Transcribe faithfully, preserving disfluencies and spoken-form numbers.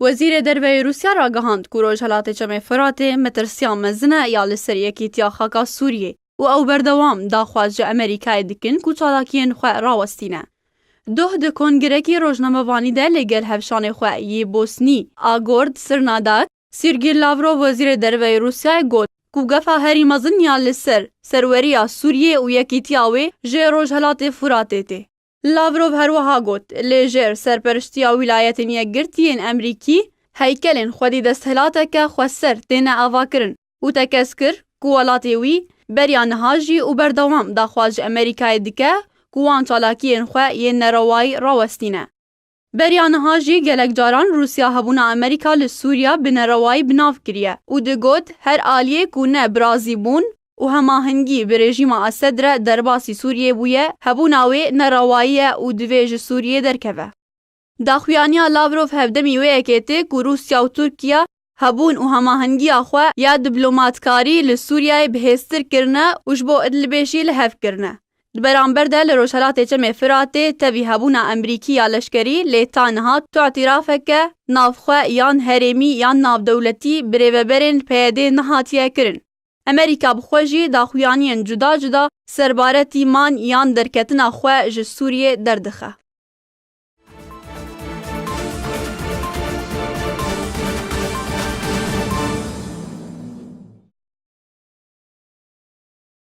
Wezîrê Derve yê Rûsya ragihand ku Rojhelatê Çemê Firatê metirsiya mezin e ya li ser yekîtiya xaka Sûriyê û ew berdewam daxwaz ji Amerîkayê dikin ku çalakiyên xwe rawestîne. Duh di kongirekî rojnamevanî de li gel hevşanê xwe yê Bosnî, Agord Sirnadak, Sîrgî Lavrov, Wezîrê Derve yê Rûsyayê, got ku gefa herî mezin ya li ser serweriya Sûriyê û yekîtiya wê ji Rojhelatê Firatê tê. Lavrov her wiha got, li jêr serpereştiya Wîlayetên Yekgirtî yên Emerîkî heykelên xwedî desthilateke xweser têne avakirin û tekez kir ku welatê wî beriya niha jî û berdewam daxwaz ji Amerîkayê dike ku wan çalakiyên xwe yên nerewayî rawestîne. Beriya niha jî gelek caran Rûsya hebûna Amerîka li Sûriya bi nerewayî bi nav kiriye û digot, her aliyê ku ne bi razîbûn û hemahengî bi rejîma Esed re derbasî Sûriyê bûye, hebûna wê nerewayî ye û divê ji Sûriyê derkeve. Daxuyaniya Lavrov hevdemî wê yekê tê ku Rûsya û Tirkiye hebûn û hemahengiya xwe ya diplomatkarî li Sûriyeyê bihêztir kirine û ji bo Idlibê jî li hev kirine. Li beramber de li Rojhelatê Çemê Firatê tevî hebûna Emerîkî ya leşkerî, lê ta niha tu îtirafeke navxwe yan herêmî yan navdewletî bi rêveberên P Y D'ê nehatiye kirin. Amerîka bi xwe jî daxuyaniyên cuda cuda serbaretî man yan derketina xwe ji Sûriyê derdixe.